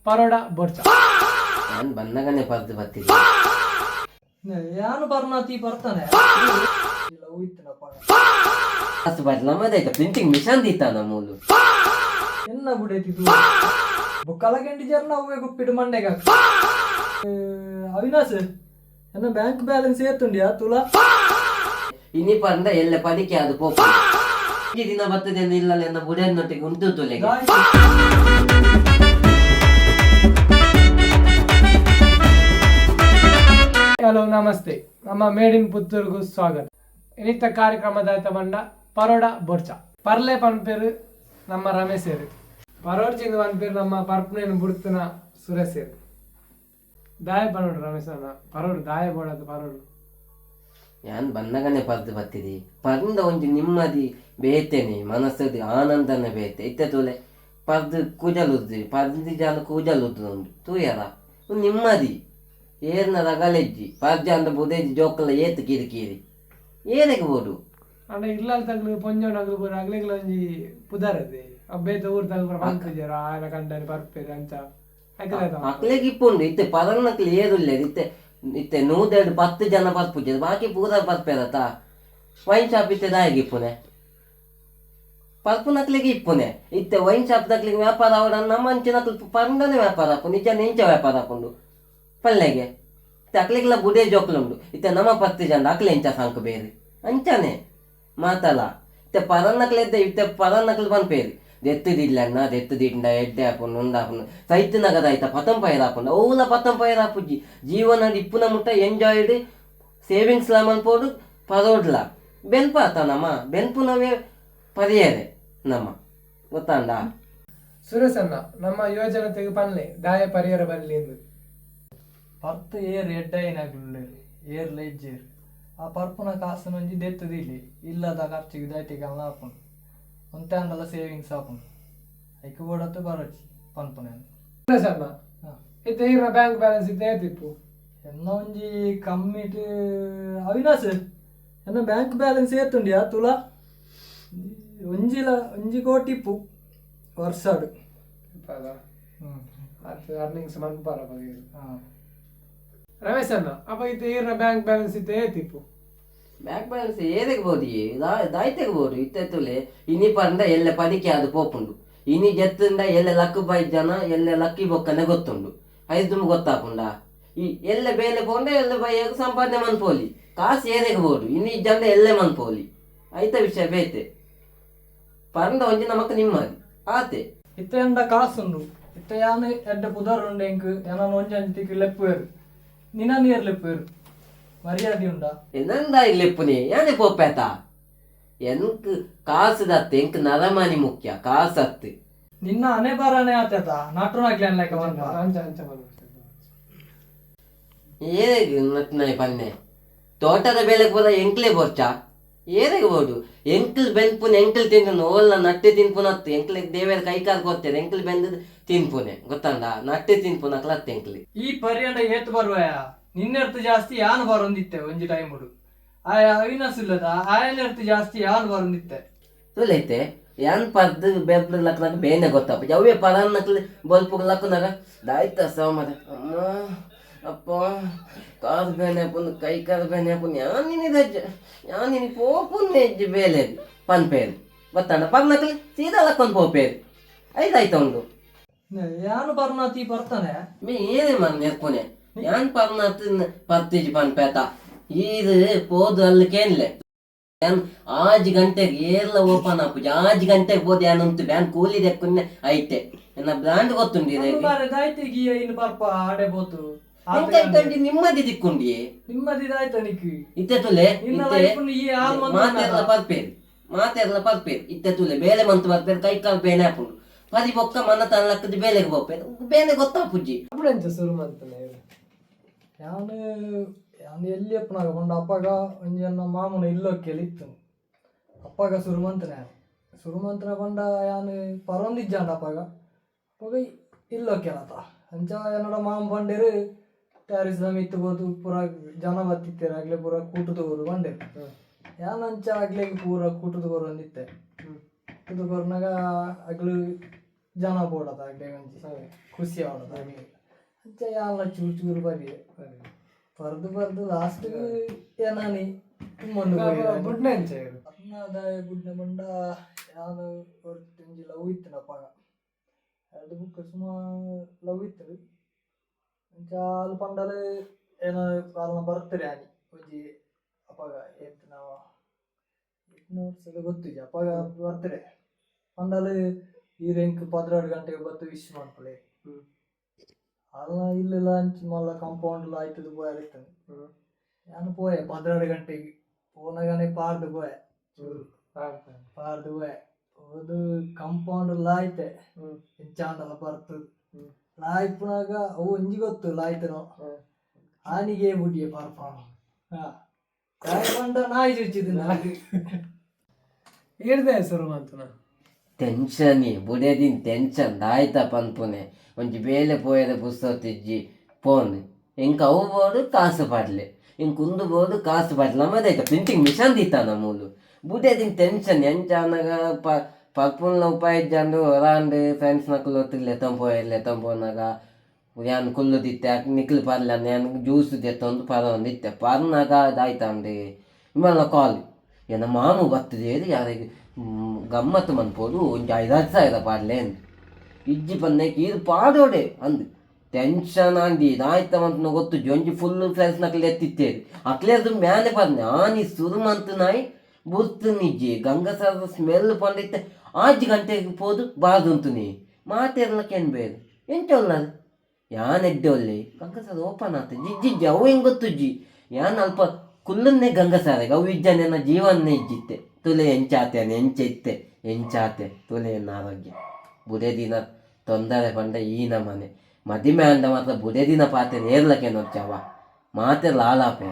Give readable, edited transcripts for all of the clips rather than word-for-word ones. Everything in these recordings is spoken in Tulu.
ಪರೋಡ ಬೊರ್ಚ. ಯಾನ್ ಬನ್ನಗನೆ ಪರ್ದು ಬತ್ತಿದೆ. ಯಾನು ಬರ್ನಾತಿ ಬರ್ತಾನೆ ಇಲ್ಲ ಹೋಯ್ತನಪ್ಪ. ಕಾಸು ಬರ್ ನಮ್ಮದೈತ ಪ್ರಿಂಟಿಂಗ್ ಮಿಷನ್ ದೀತಾನ ಮೂಲು. ಎನ್ನ ಬುಡೈತಿದ್ದು ಬೊಕ್ಕಲ ಗಂಡಿ ಜರ್ನ ಅವೇ ಗುಪ್ಪಿಡು ಮಂಡೆಗ. ಅವಿನಾಶ್, ಎನ್ನ ಬ್ಯಾಂಕ್ ಬ್ಯಾಲೆನ್ಸ್ ಏತುಂಡಿಯಾ ತುಲಾ? ಇನಿ ಪಂಡ ಎಲ್ಲ ಪಡಿಕೆ ಅದು ಪೋಪ ಈ ದಿನ ಬರ್ತದೆ ಇಲ್ಲ ಎನ್ನ ಬುಡಿಯನ್ನೊಟ್ಟಿಗೆ ಉಂಟು ತುಲೆಗೆ. ಹಲೋ, ನಮಸ್ತೆ. ನಮ್ಮ ಮೇಡ್ ಇನ್ ಪುತ್ತೂರ್ಗು ಸ್ವಾಗತ. ಇನಿತ್ತ ಕಾರ್ಯಕ್ರಮದ ಬಂಡ ಪರೋಡ ಬೊರ್ಚ. ಪರ್ಲೆ ಪನ್ಪೇರು ನಮ್ಮ ರಮೇಶೇರು, ಪರೋಡ್ಚಿಂದ ಪನ್ಪೇರು ನಮ್ಮ ಪರ್ಪನೇನು ಬುಡ್ತನ ಸುರೇಶೇರು. ದಾಯ ಪರೋಡು ರಮೇಶ್ ಅಣ್ಣ, ಪರೋಡು ದಾಯ ಬೋಡದು ಪರೋಡು? ಯಾನ್ ಬನ್ನಗನೆ ಪರ್ದು ಬತ್ತಿದೆ. ಪರ್ಂದ ಒಂಜಿ ನಿಮ್ಮದಿ ಬೇತೇನೆ, ಮನಸ್ಸದು ಆನಂದನೆ ಬೇತೆ. ಇತ್ತೆ ತೂಲೆ, ಪರ್ದು ಕೂಜಲುದ್ದು ಪರ್ದು ಜಾನ ಕೂಜಲುದ್ದು ಉಂಡು ತೂಯರ, ಉಂದು ನಿಮ್ಮದಿ. ಏರ್ನ ರಗಲೆಜ್ಜಿ ಪರ್ಜ ಅಂದ ಬುದೇಜಿ ಜೋಕಲ ಏತ್ ಕೀರಿ ಕೀರಿ ಏರೆಗ್ ಬೋಡು. ಅಂಡ ಇಲ್ಲಲ್ ತಗ್ಲು ಪೊಂಜೋನಗ್ಲು ಪೂರ ಅಗ್ಲೆಗ್ಲ ಒಂಜಿ ಪುದರದೆ. ಅವ್ ಬೇತೆ ಊರ್ ತಗ್ಲು ಪೂರ ಪನ್ಪುಜೆರ್, ಆಯನ ಕಂಡನಿ ಪರ್ಪೆರ್ ಅಂಚ ಅಕ್ಲೆ. ಅಕ್ಲೆಗ್ ಇಪ್ಪುಂಡು. ಇತ್ತೆ ಪರನ್ನಕ್ಲು ಏರುಲ್ಲೆರ್ ಇತ್ತೆ? ಇತ್ತೆ 102 10 ಜನ ಪರ್ಪುಜೆರ್, ಬಾಕಿ ಪೂರ ಪರ್ಪೆರತ. ವೈನ್ ಶಾಪ್ ಇತ್ತೆ ದಾಯೆಗ್ ಇಪ್ಪುನೆ? ಪರ್ಪುನಕ್ಲೆಗ್ ಇಪ್ಪುನೆ. ಇತ್ತೆ ವೈನ್ ಶಾಪ್ ದಕ್ಲೆಗ್ ವ್ಯಾಪಾರ ಆವಡ ನಮ್ಮ ಅಂಚಿನಕ್ಲು ಪರ್ಂಡನೆ ವ್ಯಾಪಾರ ಆಪುಂಡು. ನಿಜ ನಿಂಚ ವ್ಯಾಪಾರ ಆಪುಂಡು ಪಲ್ಲೆಗೆ. ಇತ್ತೆ ಅಕ್ಲೆಗ್ಲ ಬುಡೇ ಜೋಕ್ಲುಂಡು. ಇತ್ತೆ ನಮ್ಮ 10 ಜನ ಅಕ್ಲೆ ಇಂಚ ಸಂಕ ಬೇರೆ ಅಂಚನೆ ಮಾತಲ. ಇತ್ತೆ ಪರನ್ನಕ್ಲೆದ್ದೆ, ಇತ್ತೆ ಪರನ್ನಕ್ಲು ಪನ್ಪೇರು, ದೆತ್ತುದಿಲ್ಲ ಅಣ್ಣ, ದೆತ್ತುದಿಂಡ ಎಡ್ಡೆ ಆಪುಂಡು, ಉಂಡಾಪುಂಡು, ಸೈತ್ ನಗದ ಆಯ್ತ ಪತಂ ಪೈರ್ ಆಪುಂಡು. ಅವುಲ ಪತಂ ಪೈರ್ ಆಪುಜಿ. ಜೀವನ ಇಪ್ಪುನ ಮುಟ್ಟ ಎಂಜಾಯ್ಡ್ ಸೇವಿಂಗ್ಸ್ ಲಾ ಮನ್ಪೋಡು, ಪರೋಡ್ಲ ಬೆನ್ಪಾತ. ನಮ್ಮ ಬೆನ್ಪುನವೇ ಪರಿಯರೆ ನಮ್ಮ, ಗೊತ್ತಾಂಡ? ಸುರೇಶ್ ಅಣ್ಣ, ನಮ್ಮ ಯುವ ಜನತೆಗೆ ಪನ್ಲೆ, ದಾಯ ಪರಿಯರ ಬಲ್ಲಿ ಎಂದು. ಪರ್ತ್ ಏರ್ ಎಡ್ಡೈನಾಗ್ಲುಲ್ಲೆರ್, ಏರ್ಲ ಇಜ್ಜೇರ್. ಆ ಪರ್ಪುನ ಕಾಸುನೊಂಜಿ ದೆತ್ತುದಿಲ್ಲಿ ಇಲ್ಲದ ಖರ್ಚಿಗೆ ದಾಯ್ತಿಗೆ ಆಪುಂಡು. ಒಂತೆ ಆಂಡಲ ಸೇವಿಂಗ್ಸ್ ಆಪುಂಡು. ಐಕ್ ಬೋಡತ್ತು ಬರೊಚ್ಚಿ ಪನ್ಪುನ. ಸುರೇಶ್ ಅಣ್ಣ, ಇತ್ತೆ ಈರ್ನ ಬ್ಯಾಂಕ್ ಬ್ಯಾಲೆನ್ಸ್ ಇತ್ತೆ ಏತಿಪ್ಪು? ಎನ್ನ ಒಂಜಿ ಕಮ್ಮಿಟ್. ಅವಿನಾಶ್, ಎನ್ನ ಬ್ಯಾಂಕ್ ಬ್ಯಾಲೆನ್ಸ್ ಏತುಂಡಿಯಾ ತುಲಾ? ಒಂಜಿಲ 1 ಕೋಟಿ ಇಪ್ಪು ವರ್ಷಡ್. ಅದು ಅರ್ನಿಂಗ್ಸ್ ಮನ್ಪಾರ ಬಗ್ಗೆ. ರಮೇಶ್ ಅಣ್ಣ, ಅಪ್ಪ ಇತ್ತೆ ಈರ್ನ ಬ್ಯಾಂಕ್ ಬ್ಯಾಲೆನ್ಸ್ ಇತ್ತೆ ಏತಿಪ್ಪು? ಬ್ಯಾಂಕ್ ಬ್ಯಾಲೆನ್ಸ್ ಏರೆಗ್ ಬೋಡಿ, ದಾಯ್ತೆಗ್ ಬೋಡು? ಇತ್ತೆ ತುಲೆ, ಇನಿ ಪಂಡ ಎಲ್ಲೆ ಪಡಿಕೆ ಅದು ಪೋಪುಂಡು. ಇನಿ ಜೆತ್ತುಂಡ ಎಲ್ಲೆ ಲಕ್ಕು ಬೈ ಜನ ಎಲ್ಲೆ ಲಕ್ಕಿ ಬೊಕ್ಕನೆ ಗೊತ್ತುಂಡು. ಐದು ದುಂಬು ಗೊತ್ತಾಪುಂಡ? ಈ ಎಲ್ಲೆ ಬೇಲೆ ಪೋಂಡ ಎಲ್ಲೆ ಬೈಯಾಗ ಸಂಪಾದನೆ ಮನ್ಪೋಲಿ. ಕಾಸು ಏರೆಗ್ ಬೋಡು? ಇನಿ ಇಜ್ಜಂಡ ಎಲ್ಲೆ ಮನ್ಪೋಲಿ. ಐತ ವಿಷಯ ಬೇತೆ. ಪಂಡ ಒಂಜಿ ನಮಕ್ ನಿಮ್ಮದಿ ಆತೆ. ಇತ್ತೆ ಎಂಡ ಕಾಸುಂಡು. ಇತ್ತೆ ಯಾನ್ ಎಡ್ಡೆ ಪುದರ್ ಉಂಡು ಎಂಕ್. ಎನನ್ ಒಂಜಿ ತಿಕ್ ಲೆಪ್ಪುವೆರ್. ನಿನನ್ ಏರ್ ಲೆಪ್ಪುವೆರ್? ಮರ್ಯಾದೆ ಉಂಡಾ? ಎನ್ನಂದ ಲೆಪ್ಪುನಿ? ಯಾನೆ ಪೋಪೇತ. ಎಂಕ್ ಕಾಸುದತ್ತೆ, ಎಂಕ್ ನರಮಾನಿ ಮುಖ್ಯ, ಕಾಸತ್ತು. ನಿನ್ನ ಅನೆ ಬಾರನೆ ಆತೇತ ನಟುನಾಗ್ಲೇನ್ ಲೆಕ್ಕ ಮನ್ಪ. ಅಂಚ ಅಂಚ ಮನ್ಪು. ಏರೆಗ್ ನಟ್ನಾಯ್ ಪನ್ನೆ? ತೋಟದ ಬೇಲೆಗ್ ಪೂರ ಎಂಕ್ಲೆ ಬೋರ್ಚ, ಏರೆಗ್ ಬೋಡು? ಎಂಕ್ಲ್ ಬೆನ್ಪುನೆ, ಎಂಕ್ಲ್ ತಿನ್ಪುನೆ. ಓಲ್ಲ ನಟ್ಟೆ ತಿನ್ಪುನತ್ತು. ಎಂಕ್ಲೆಗ್ ದೇವೆರ್ ಕೈಕಾಲ್ ಕೊರ್ತೆರ್. ಎಂಕ್ಲ್ ಬೆಂದ್ ತಿನ್ಪುನೆ, ಗೊತ್ತಂಡ? ನಟ್ಟೆ ತಿನ್ಪುನಕ್ಲತ್ತು ಎಂಕ್ಲಿ. ಈ ಪರ್ಯಂಡ ಏತ್ ಬರುವಯ? ನಿನ್ನೆರ್ತು ಜಾಸ್ತಿ ಯಾನ್ ಬರೊಂದಿತ್ತೆ ಒಂಜಿ ಟೈಮುಡು. ಆಯ ಅವಿನಾಶ್ ಇಲ್ಲದ, ಆಯನೆರ್ತು ಜಾಸ್ತಿ ಯಾನ್ ಬರೊಂದಿತ್ತೆ. ತುಲೈತೆ, ಯಾನ್ ಪರ್ದು ಬೆಬ್ಲು ಲಕ್ನಾಗ ಬೇನೆ ಗೊತ್ತಪ್ಪ. ಅವೇ ಪರನ್ನಕ್ಲು ಬೊಲ್ಪುಗ್ ಲಕ್ಕುನಾಗ ದಾಯ್ತ ಸೋಮದ ಅಮ್ಮ ಅಪ್ಪ ಕಾಲು ಬೇನೆ ಆಪುಂಡು, ಕೈ ಕಾಲು ಬೇನೆ ಆಪುಂಡು, ಯಾನ್ ನಿನಿ ದಜ್ಜ, ಯಾನ್ ನಿನಿ ಪೋಪುಂದು ಹೆಜ್ಜೆ ಬೇಲೆ ಪನ್ಪೇರು, ಗೊತ್ತಂಡ? ಪರ್ನಕ್ಲು ಸೀದಾ ಲಕ್ಕೊಂದು ಪೋಪೇರು. ಐದಾಯ್ತ ಉಂಡು. ಯಾನು ಬರ್ನಾತಿ ಬರ್ತಾನೆ. ಮೇ ಏನೇ ಮನ್ ನೆರ್ಪುನೆ? ಯಾನ್ ಪರ್ನಾತ್ ಪರ್ತಿಜಿ ಪನ್ಪೇತ. ಈರ್ ಪೋದು ಅಲ್ಲಿ ಕೇನ್ಲೆ. ಯಾನ್ 6 ಗಂಟೆಗೆ ಏರ್ಲ ಓಪನ್ ಆಪುಜಿ, 6 ಗಂಟೆಗೆ ಪೋದು ಯಾನ್ ಉಂತು ಯಾನ್ ಕೂಲಿ ದೆಕ್ಕುನ್ನೆ ಐತೆ. ಎನ್ನ ಬ್ರಾಂಡ್ ಗೊತ್ತುಂಡು ಇರೆಗ್. ಮಾರೆ, ದಾಯ್ತೆ ಗೀಯ ಇನ್ನು ಬರ್ಪ ಆಡೆ ಬೋತು? ಎಂತ ನಿಮ್ಮದಿ ದಿಕ್ಕುಂಡಿಯೇ? ನಿಮ್ಮದಿ ದಾಯ್ತ ನಿಕ್? ಇತ್ತೆ ತುಲೆ. ನಿನ್ನ ಇತ್ತೆ ಲೈಫ್ ಈ ಆಲ್ ಮಾತೆರ್ಲ ಪರ್ಪೇರು, ಮಾತೆರ್ಲ ಪರ್ಪೇರು. ಇತ್ತೆ ತುಲೆ, ಬೇಲೆ ಮಂತ್ ಬರ್ಪೇರು, ಕೈ ಕಾಲು ಬೇನೆ ಆಪುಂಡು. ಪದಿ ಬೊಕ್ಕ ಮನ ತನ್ನ ಲಕ್ಕದ ಬೇಲೆಗೆ ಪೋಪೇರು, ಬೇನೆ ಗೊತ್ತಾಪುಜಿ. ಅప్పుడు ಎಂಚ ಶುರು ಮಂತನೆ? ಯಾನ್ ಯಾನ್ ಎಲ್ಲಿ ಎಪ್ಪನಾಗ ಪಂಡ, ಅಪ್ಪಗ ಒಂಜಿ ಎನ್ನ ಮಾಮನ ಇಲ್ಲೊಕ್ಕೆಲಿ ಇತ್ತು. ಅಪ್ಪಗ ಸುರು ಮಂತನೆ. ಸುರು ಮಂತನೆ ಪಂಡ ಯಾನ್ ಪರೊಂದಿಜ್ಜಾಂಡ ಅಪ್ಪಗ. ಅಪ್ಪಗ ಇಲ್ಲೊಕ್ಕೆಲತ ಅಂಚ ಎನ್ನಡ ಮಾಮ ಪಂಡೇರು, ಟ್ಯಾರಿಸ್ ದ ಮಿತ್ತ್ ಪೋದು ಪೂರ ಜನ ಬತ್ತಿತ್ತೆರ್, ಅಗ್ಲೆ ಪೂರ ಕೂಟುದು ಕೊರು ಪಂಡೇರು. ಯಾನ್ ಅಂಚ ಅಗ್ಲೆಗ್ ಪೂರ ಕೂಟುದು ಕೊರೊಂದಿತ್ತೆ. ಕೂಟುದು ಕೊರ್ನಾಗ ಅಗ್ಲು ಜನ ಬೋಡದ ಅಗ್ಲೆ ಒಂಜಿ ಖುಷಿ ಆವಡದ ಅಗ್ಲೆ. ಅಂಚ ಯಾನ್ಲ ಚೂರು ಚೂರು ಬರಿಯೆ. ಬರ್ದು ಬರ್ದು ಲಾಸ್ಟ್ ಏನಾನಿ ತುಂಬೊಂದು ಪೋಯೆ. ಬುಡ್ನೆ ಎಂಚ ಇರು? ಅರ್ನಾದಾಯ ಬುಡ್ನೆ ಪಂಡ ಯಾನ್ ಒರ್ತಿ ಒಂಜಿ ಲವ್ ಇತ್ತಿನ ಅಪಗ ಅದು ಬುಕ್ಕ ಸುಮಾರು ಲವ್ ಇತ್ತು. ಅಂಚ ಆಲ್ ಪಂಡಲ್ ಏನ ಆಲ್ನ ಬರ್ತ್ಡೇ ಆನಿ ಒಂಜಿ ಅಪಗ ಏತ್ ನಾವ ಏತ್ನ ವರ್ಸದ ಗೊತ್ತಿಜ್ಜಿ. ಅಪಗ ಬರ್ತ್ಡೇ ಪಂಡಲ್ ಈರ್ ಎಂಕ್ 12 ಗಂಟೆಗೆ ಬತ್ತು ವಿಶ್ ಮನ್ಪುಲೆ. ಆಲ್ನ ಇಲ್ಲುಲ ಅಂಚ ಮಲ್ಲ ಕಾಂಪೌಂಡ್ ಲ ಆಯ್ತದ ಪೋಯೆರೆ ಇತ್ತುಂಡು. ಯಾನ್ ಪೋಯೆ 12 ಗಂಟೆಗೆ ಪೋನಗನೆ ಪಾರ್ದ್ ಪೋಯೆ ಚೂರು. ಪಾರ್ದ್ ಪೋಯೆ ಪೋದು ಕಾಂಪೌಂಡ್ ಲಾಯ್ತೆ. ಎಂಚಾಂಡಲ ಬರ್ತದ ಲಾಯ್ಪುನಾಗ ಅವು ಒಂಜಿ ಗೊತ್ತು ಲಾಯ್ತನೋ. ಆನಿಗೆ ಬುಡಿಯೆ ಪರ್ಪಾಣ ಹಾ ದಾಯೆ ಪಂಡ ನಾಯಿ ಚುಚ್ಚಿದ್ ನಾಯಿ. ಇರ್ದೆ ಶುರು ಮಂತುನ? ಟೆನ್ಷನ್ ಬುಡೆದಿನ ಟೆನ್ಷನ್ ದಾಯ್ತ ಪನ್ಪುನೆ. ಒಂಜಿ ಬೇಲೆ ಪೋಯೆರೆ ಪುಸ್ತೊತ್ತಿಜ್ಜಿ ಫೋನ್ ಎಂಕ್ ಅವು ಬೋಡು ಕಾಸು ಪಾಡ್ಲೆ, ಎಂಕ್ ಉಂದು ಬೋಡು ಕಾಸು ಪಾಡ್ಲೆ. ನಮ್ಮದೈತ ಪ್ರಿಂಟಿಂಗ್ ಮಿಷನ್ ದೀತಾನ ಮೂಲು. ಬುಡೆದಿನ ಟೆನ್ಷನ್ ಎಂಚ ಆನಗ ಪ ಪರ್ಪುನ ಉಪಾಯ ಇಜ್ಜಾಂಡ್. ಒರಾಂಡ್ ಫ್ರೆಂಡ್ಸ್ ನಕುಲು ಒಟ್ಟಿಗೆ ಲೆತ್ತೊಂದು ಪೋಯೆರ್. ಲೆತ್ತೊಂದು ಪೋನಗ ಯಾನ್ ಕುಲ್ಲುದಿತ್ತೆ. ಅಕ್ ನಿಕ್ಲು ಪರ್ಲೆ ಯಾನ್ ಜ್ಯೂಸ್ ದೆತ್ತೊಂದು ಪರೊಂದಿತ್ತೆ. ಪರ್ನಾಗ ದಾಯ್ತಾಂಡ್ ಇಮಲ್ಲ ಕಾಲ್ ಎನ್ನ ಮಾಮು ಬತ್ತದೇರು ಯಾರಿಗೆ ಗಮ್ಮತ್ತು ಮನ್ಪೊಡು, ಒಂಜಿ 5-10 ಸಾವಿರ ಪಾಡ್ಲೆ ಅಂದ್. ಇಜ್ಜಿ ಪನ್ನೆಕ್ ಈರ್ ಪಾಡೋಡೆ ಅಂದ್. ಟೆನ್ಷನ್ ಆಂಡಿ ದಾಯ್ತ ಮಂತ್ನ ಗೊತ್ತುಜ್ಜಿ. ಒಂಜಿ ಫುಲ್ ಫ್ರೆಂಡ್ಸ್ ನಕಲು ಎತ್ತಿತ್ತೇರು ಅಕ್ಲೇರ್ದು ಮ್ಯಾಲೆ ಪರ್ನೆ ಆನಿ ಸುರು ಮಂತ್ ನಾಯಿ ಬುರ್ತು ನಿಜ್ಜಿ ಗಂಗಸರದ ಸ್ಮೆಲ್ ಪಂಡಿತ್ತೆ. 6 ಗಂಟೆಗೆ ಪೋದು ಬಾರ್ದುಂತುನಿ ಮಾತೆರ್ಲ ಕೆನ್ಬೇರು ಎಂಚ ಉಲ್ಲರ್ ಯಾನ್ ಎಡ್ಡೆ ಒಲ್ಲೆ ಗಂಗಸರ ಓಪನ್ ಆತ ಜಿಜ್ಜಿಜ್ಜಿ ಅವು ಹೆಂಗ್ ಗೊತ್ತುಜ್ಜಿ. ಯಾನ್ ಅಲ್ಪ ಕುಲ್ಲನ್ನೇ ಗಂಗಸಾರೆಗ್ ಅವು ಇಜ್ಜಾನೆ ಎನ್ನ ಜೀವನ್ನೇ ಇಜ್ಜಿತ್ತೆ. ತುಲೆ ಎಂಚಾತೆ ಎಂಚ ಇತ್ತೆ ಎಂಚಾತೆ ತುಲೆ ಎನ್ನ ಆರೋಗ್ಯ. ಬುಡೆ ದಿನ ತೊಂದರೆ ಪಂಡ ಈ ನಮನೆ ಮದಿಮೆ ಆಂಡ ಮಾತ್ರ ಬುಡೆ ದಿನ ಪಾತೆರ ಏರ್ಲ ಕೆನೊಚ್ಚವ ಮಾತೆರ್ಲ ಆಲಾಪೆ.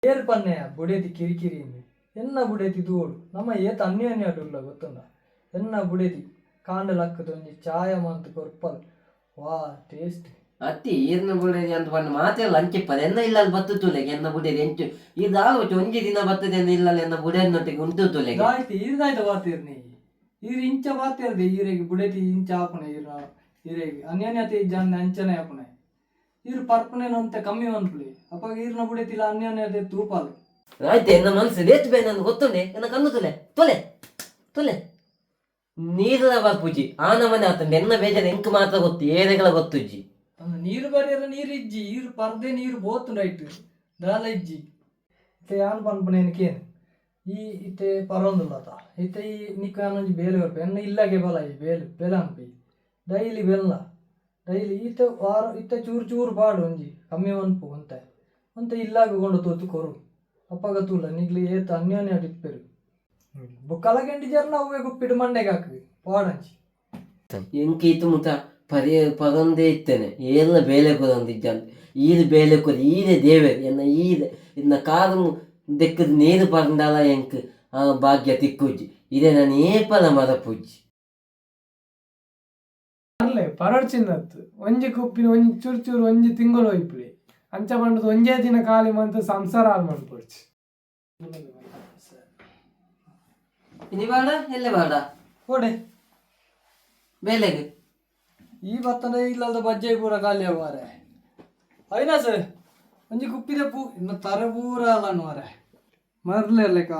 ಏರ್ ಪನ್ನೆಯ ಬುಡೇತಿ ಕಿರಿಕಿರಿ ಇಂದು? ಎನ್ನ ಬುಡೇತಿ ತೂವೊಡು. ನಮ್ಮ ಏತ್ ಅನ್ಯೋನ್ಯ ಉಲ್ಲ ಗೊತ್ತುಂಡ? ಎನ್ನ ಬುಡೇತಿ ಕಾಂಡ ಲಕ್ಕದ ಒಂಜಿ ಚಾಯ ಮಂತ್ ಕೊರ್ಪಲ್, ವಾ ಟೇಸ್ಟ್. ಅತ್ತಿ ಈರ್ನ ಬುಡೆದಿ ಅಂತ ಪಂಡ ಮಾತೆರ್ಲ ಅಂಚಿಪ್ಪದ. ಎನ್ನ ಇಲ್ಲಲ್ಲಿ ಬತ್ತು ತುಲೆಗೆ ಎನ್ನ ಬುಡೆದಿ ಎಂಚು ಇದು ಒಂಜಿ ದಿನ ಬತ್ತದೆ ಎನ್ನ ಇಲ್ಲಲ್ಲಿ ಎನ್ನ ಬುಡೆದಿನೊಟ್ಟಿಗೆ ಉಂಟು ತುಲೆಗೆ. ದಾಯ್ತಿ ಈರ್ದಾಯ್ತ ಬಾತಿರ್ನಿ ಈರ್ ಇಂಚ ಬಾತಿರ್ದೆ. ಈರೆಗ್ ಬುಡೇತಿ ಇಂಚ ಆಪುನೆ ಈರ ಈರೆಗ್ ಅನ್ಯೋನ್ಯತೆ ಇಜ್ಜಾಂದೆ ಅಂಚನೆ ಆಪುನೆ. ಈರ್ ಪರ್ಪುನೇನು ಅಂತೆ ಕಮ್ಮಿ ಮನ್ಪುಲೆ. ಅಪಗ ಈರ್ನ ಬುಡೇತಿಲ ಅನ್ಯೋನ್ಯತೆ ತೂಪಾಲೆ. ಆಯ್ತು ಎನ್ನ ಮನಸ್ಸು ರೇತು ಬೇ ನನ್ಗೆ ಗೊತ್ತುಂಡೆ. ಎನ್ನ ಕಣ್ಣು ತುಲೆ ತುಲೆ ತುಲೆ ನೀರ್ಲ ಬರ್ಪುಜಿ ಆ ನಮನೆ ಆತಂಡೆ. ಎನ್ನ ಬೇಜಾರು ಎಂಕ್ ಮಾತ್ರ ಗೊತ್ತು, ಏರೆಗಳ ಗೊತ್ತುಜ್ಜಿ. ಅಂದ್ ನೀರು ಬರ್ಯರ ನೀರು ಇಜ್ಜಿ. ಈರ್ ಪರ್ದೆ ನೀರು ಪೋತುಂಡು ಐಟ್ ದಾಲ ಇಜ್ಜಿ. ಇತ್ತೆ ಯಾನ್ ಪನ್ಪುನೇನ್ ಕೇನ್. ಈ ಇತ್ತೆ ಪರೊಂದುಲ್ಲತ ಇತ್ತೆ ಈ ನಿಕ್ಕ್ ಯಾನೊಂಜಿ ಬೇಲೆ ಕೊರ್ಪೆ. ಎನ್ನ ಇಲ್ಲಗೆ ಬಲ. ಈ ಬೇಲೆ ಬೇಲೆ ಅನ್ಪಿ ಡೈಲಿ ಬೆಲ್ಲ ಡೈಲಿ ಇತ್ತೆ ವಾರ ಇತ್ತೆ ಚೂರು ಚೂರು ಪಾಡು ಒಂಜಿ ಕಮ್ಮಿ ಮನ್ಪು. ಒಂತೆ ಒಂತೆ ಇಲ್ಲಾಗ ಕೊಂಡು ತೂತು ಕೊರು. ಅಪಗ ತೂಲ ನಿಗ್ಲು ಏತ್ ಅನ್ಯೋನ್ಯ ಇಪ್ಪೆರು. ಬೊಕ್ಕಲ ಗೆಂಡಿಜರ್ನ ಅವ್ವೆ ಗುಪ್ಪಿಡು ಮಂಡೆಗೆ ಹಾಕು ಪಾಡಂಚಿ. ಎಂಕ್ ಈತು ಮುಟ ಪರಿ ಪರೊಂದೇ ಇತ್ತೇನೆ. ಏರ್ಲ ಬೇಲೆ ಕೊರೊಂದಿಜ್ಜಂದ್. ಈರ್ ಬೇಲೆ ಕೊರಿ ಈರೆ ದೇವೆರ್ ಎನ್ನ. ಈರ್ ಇನ್ನ ಕಾರು ದೆಕ್ಕದ್ ನೀರು ಪರಂಡಲ ಎಂಕ್ ಆ ಭಾಗ್ಯ ತಿಕ್ಕುಜ್ಜಿ. ಇದೇ ನಾನು ಏಪಲ ಮರಪುಜ್ಜಿ. ಅರ್ಲೆ ಪರೊಡ್ಚಿನ್ನತ್ತು ಒಂಜಿ ಕುಪ್ಪಿನ ಒಂಜಿ ಚೂರು ಚೂರು ಒಂಜಿ ತಿಂಗಳು ಒಯ್ಪುಲಿ. ಅಂಚ ಪಂಡದು ಒಂಜೇ ದಿನ ಖಾಲಿ ಮಂತ್ ಸಂಸಾರ ಹಾಳು ಮನ್ಪೊಡ್ಚಿ. ಇನಿ ಬೇಡ ಎಲ್ಲೆ ಬೇಡ. ಕೊಡೆ. ಬೇಲೆಗ್. ಈ ಬತ್ತನ ಇಲ್ಲದ ಬಜ್ಜೆ ಪೂರ ಖಾಲಿ ಮಾರೆ. ಅವಿನಾಶ್ ಒಂಜಿ ಕುಪ್ಪಿದ ಪೂ ಇನ್ನು ತರೆ ಪೂರ ಅಲ್ಲ ಮಾರೆ ಮರ್ಲೆ ಲೆಕ್ಕ.